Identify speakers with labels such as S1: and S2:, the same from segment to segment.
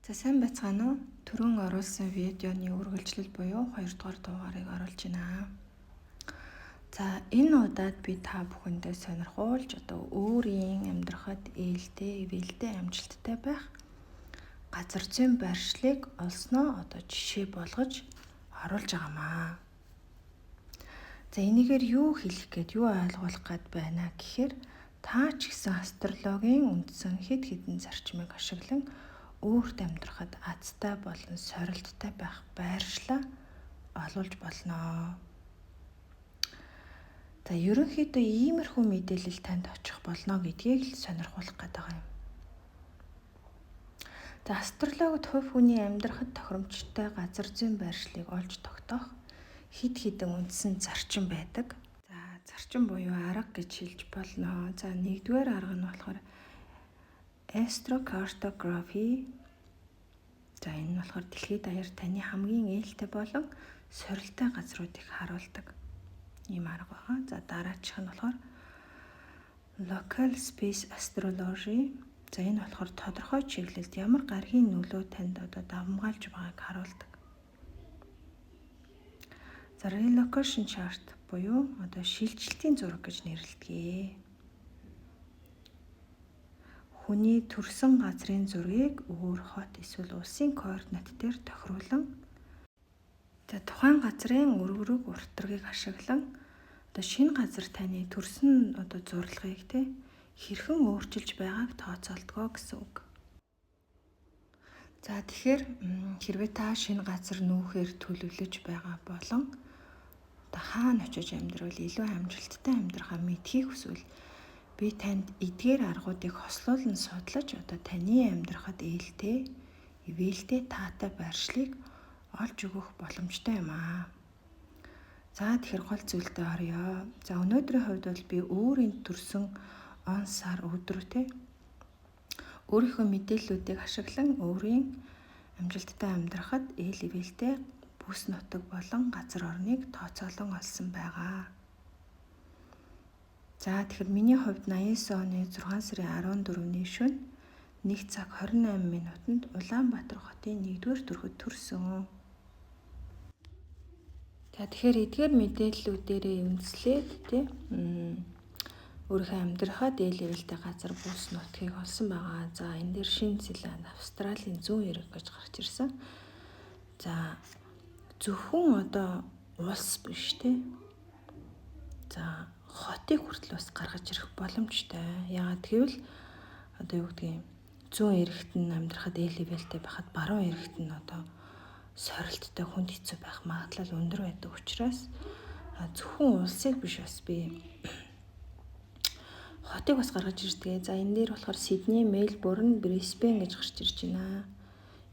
S1: За, сайн байцгаана уу? Түрүүн оруулсан видеоны үргэлжлэл буюу 2 дугаар дугаарыг оруулж байна. За, энэ удаад би та бүхэндээ сонирхуулж одоо өөрийн амьдрахад ээлтэй, ивэлтэй, амжилттай байх газар зүйн байршлыг олсноо одоо жишээ болгож оруулж байгаамаа. За, энийгээр юу хэлэх гээд, юу ойлгуулах гээд байна гэхээр та ч гэсэн астрологийн үндсэн хэд хэдэн зарчмыг ашиглан өөрт амьдрахад азтай болон сорилттой байх байршлаа олуулж болно. За, ерөнхийдөө иймэрхүү мэдээлэл танд очих болно гэдгийг л сонирхуулах гээд байгаа юм. За, астрологид хувь хүний амьдрахад тохиромжтой газар зүйн байршлыг олж тогтоох хэд хэдэн үндсэн зарчим байдаг. За, зарчим буюу арга гэж хэлж болно. За, нэгдүгээр арга нь болохоор astrocartography. За, энэ нь болохоор дэлхийд даяар таны хамгийн ээлтэй болон сорилттой газруудыг харуулдаг ийм арга байгаа. За, дараачих нь болохоор local space astrology. За, энэ болохоор тодорхой чиглэлд ямар гаригийн нөлөө танд одоо давамгайлж байгааг харуулдаг. За, relocation chart буюу одоо шилжилтийн зураг гэж нэрлэдэг. Хүний төрсөн газрын зургийг өөр хот эсвэл улсын координат дээр тохируулан, за, тухайн газрын өргөрөг уртрагийг ашиглан одоо шинэ газар таны төрсөн одоо зурлагыг те хэрхэн өөрчилж байгааг тооцоолдгоо гэсэн үг. За, тэгэхээр хэрвээ та шинэ газар нүүхээр төлөвлөж байгаа болон одоо хаана очиж амьдрал илүү амжилттай амьдрахаа мэдэхийг хүсвэл би танд эдгээр аргуудыг хослуулан судлаж одоо таны амьдрахад ээлтэй, ивээлтэй, таатай байршлыг олж өгөх боломжтой юм аа. За, тэгэхээр гол зүйлдээ оръё. За, өнөөдрийн хувьд бол би өөрийн төрсөн он, сар, өдөр те өөрийнхөө мэдээллүүдийг ашиглан өөрийн амжилттай амьдрахад ээл ивээлтэй бүс нутаг болон газар орныг тооцоолон олсон байгаа. За, тэгэхээр миний хувьд 89 оны 6 сарын 14-ний шөнө 1 цаг 28 минутанд Улаанбаатар хотын 1-р төрхөд төрсөн. За, тэгэхээр эдгээр мэдээллүүдээрээ үндэслээд тий өөрийнхөө амьдрахад ээл ивэлтэй газар бүс нутгийг олсон байгаа. За, энэ дээр Шинэ Зеланд, Австралийн зүүн эрэг гэж гарч ирсэн. За, зөвхөн одоо улс биш те. За, хотыг хүртэл бас гаргаж ирэх боломжтой. Яагаад гэвэл одоо юу гэдгийг, зүүн эрэгт нь амьдрахад ээл ивэлтэй байхад баруун эрэгт нь одоо сорилттой, хүнд хэцүү байх магадлал өндөр байдаг учраас зөвхөн улсыг биш, бас би хотыг бас гаргаж ирдэг. За, энэ дээр болохоор Сидней, Мельбурн, Брисбен гэж гарч ирж байна.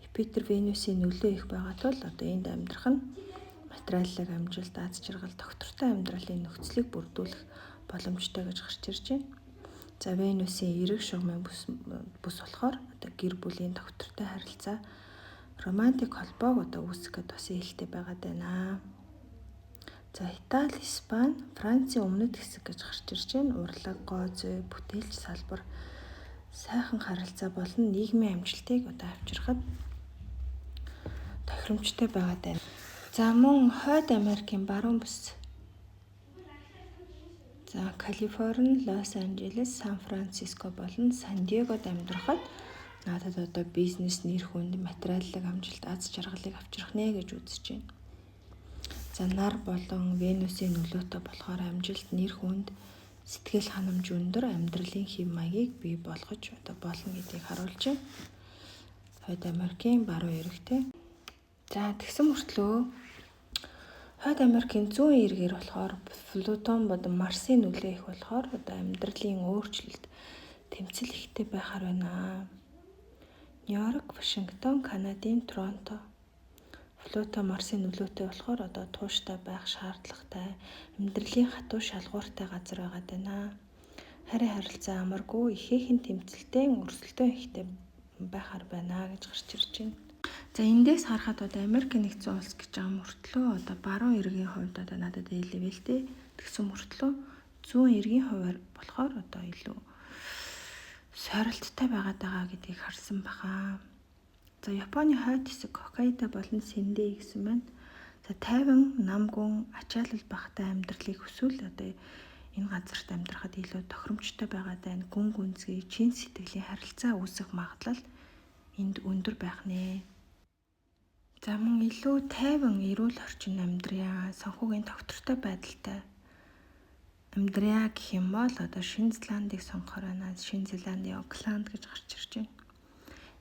S1: Юпитер, Венусийн нөлөө их байгаа тул одоо энд амьдрах нь материаллык амжилт, аз жаргал, тогтвортой амьдралын нөхцөлийг бүрдүүлэх боломжтой гэж гарч ирж байна. За, Венусийн эерэг шугамын бүс болохоор одоо гэр бүлийн тогтвортой харилцаа, романтик холбоог одоо үүсгэхэд бас ээлтэй байгаад байна. За, Итали, Испани, Францын өмнөд хэсэг гэж гарч ирж байна. Урлаг, гоо зүй, бүтээлч салбар, сайхан харилцаа болон нийгмийн амжилтыг одоо авчрахад тохиромжтой байгаад байна. За, мөн Хойд Америкийн баруун бүс. За, Калифорни, Лос Анжелес, Сан Франциско болон Сан Диегод амьдрахад надад одоо бизнес, нэр хүнд, материаллык амжилт, аз жаргалыг авчрах нэ гэж үзэж байна. За, нар болон Венусийн нөлөөтэй болохоор амжилт, нэр хүнд, сэтгэл ханамж өндөр, амьдралын хэв маягийг бий болгож одоо болно гэдгийг харуулж байна. Хойд Америкийн баруун эрэгтэй. За, тэгсэн мөртлөө Хойд Америкийн зүүн эргээр болохоор Плутон болон Марсын нөлөө их болохоор одоо амьдралын өөрчлөлт, тэмцэл ихтэй байхаар байна. Нью-Йорк, Вашингтон, Канадын Торонто. Плуто, Марсын нөлөөтэй болохоор одоо тууштай байх шаардлагатай, амьдралын хатуу шалгууртай газар байгаад байна. Харийн харилцаа амаргүй, ихээхэн тэмцэлтэй, өрсөлдөөн ихтэй байхаар байна гэж гарч ирж байна. За, эндээс харахад одоо Америк нэгдсэн улс гэж байгаа мөртлөө одоо баруун эргийн хувьд одоо надад ээл ивээлтэй, тэгсэн мөртлөө зүүн эргийн хувиар болохоор одоо илүү сорилттой байгаад байгаа гэдгийг харсан баха. За Японы хойд хэсэг Хоккайдо болон Сендэй гэсэн байна. За тайван, намгүн, ачаалал багатай амьдралыг хүсвэл одоо энэ газарт амьдрахад илүү тохиромжтой байгаа даа. Гүн гүнзгий, чин сэтгэлийн харилцаа үүсэх магадлал энд өндөр байх нэ. За мөн илүү тайван, эрүүл орчин амьдрья, санхүүгийн тогтвортой байдалтай амьдрья гэх юм бол одоо Шинэ Зеландыг сонгохоор байна. Шинэ Зеландын Окланд гэж гарч ирж байна.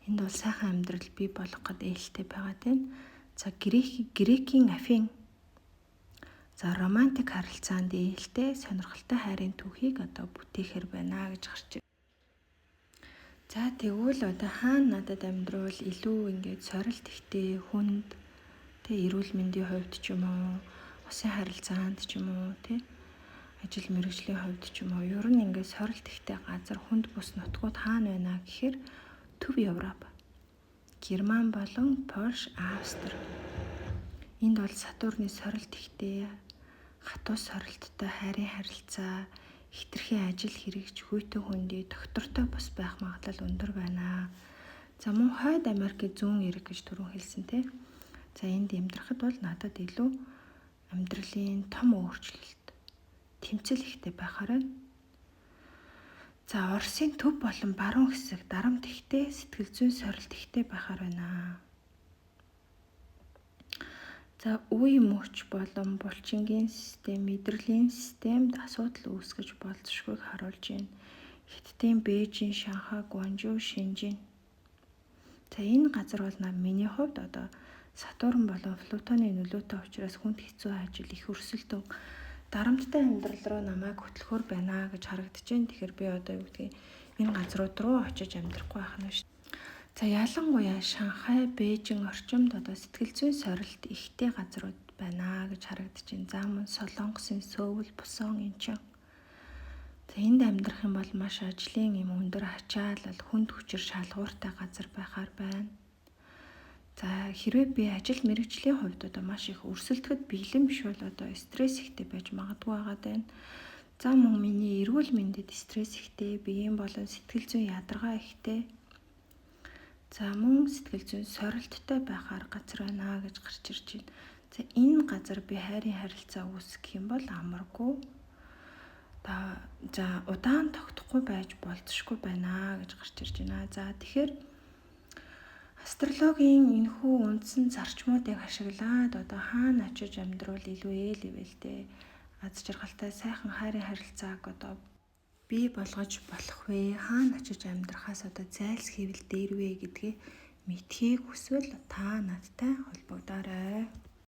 S1: Энд бол сайхан амьдрал бий болгох гээд ээлтэй байгаа тийм. За Грекийн Афин за романтик харилцаанд ээлтэй сонирхолтой хайрын түүхийг одоо бүтээхээр байна гэж гарч ирж. За тэгвэл одоо хаана надад амьдруул илүү ингээд сорилт ихтэй хүнд тэ эрүүл мэндийн хувьд ч юм уу, усын харилцаанд ч юм уу тэ ажил мэргэжлийн хувьд ч юм уу ер нь ингээд сорилт ихтэй газар хүнд бус нутгууд хаана байна гэхээр Төв Европ, Герман болон Польш, Австри. Энд бол Сатурны сорилт ихтэй, хатуу сорилттой хайрын харилцаа, хэтэрхий ажил хэрэгч, хүйтэн хүндий, доктортой бус байх магадлал өндөр байна. За мөн Хойд Америкийн зүүн эрэг гэж түрүүн хэлсэн тий. За энд амьдрахад бол надад илүү амьдралын том өөрчлөлт, тэмцэл ихтэй байхаар байна. За Оросын төв болон баруун хэсэг дарамт ихтэй, сэтгэл зүйн сорилт ихтэй байхаар байна. За үе мөч болон булчингийн систем, мэдрэлийн системд асуудал үүсгэж болзошгүйг харуулж байна. Хятадын Бээжин, Шанхай, Гуанчжоу, Шэньчжэн. За энэ газар бол миний хувьд одоо Сатурн болон Плутоны нөлөөтэй учраас хүнд хэцүү ажил, их өрсөлдөн, дарамттай амьдрал руу намайг хөтлөхөөр байна гэж харагдаж байна. Тэгэхээр би одоо юу гэдгийг энэ газрууд руу очиж амьдрахгүй байх нь шүү. За ялангуяа Шанхай, Бээжин орчимд одоо сэтгэл зүйн сорилт ихтэй газрууд байна гэж харагдаж байна. За мөн Солонгосын Сөүл, Пусан, Инчон. За энд амьдрах юм бол маш ажлын юм өндөр ачаалал, хүнд хүчээр шалгууртай газар байхаар байна. За хэрвээ би ажил мэргэжлийн хувьд одоо маш их өрсөлдөхөд бэлэн биш бол одоо стресс ихтэй байж магадгүй байгаа даа. За мөн миний эрүүл мэндэд стресс ихтэй, биеийн болон сэтгэл зүйн ядаргаа ихтэй. За мөн сэтгэл зүйн сорилттой байхаар газар байна гэж гарч ирж байна. За энэ газар би хайрын харилцаа үүсгэх юм бол амаргүй. За удаан тогтохгүй байж болзошгүй байна гэж гарч ирж байна. За тэгэхээр астрологийн энэхүү үндсэн зарчмуудыг ашиглаад одоо хаана очиж амьдруул илүү ээл ивэлтэй аз жаргалтай сайхан хайрын харилцааг одоо бий болгож болох вэ? Хаана очиж амьдрахаас одоо зайлсхийвэл дээр вэ гэдгийг мэдхийг хүсвэл та надтай холбогдоорой.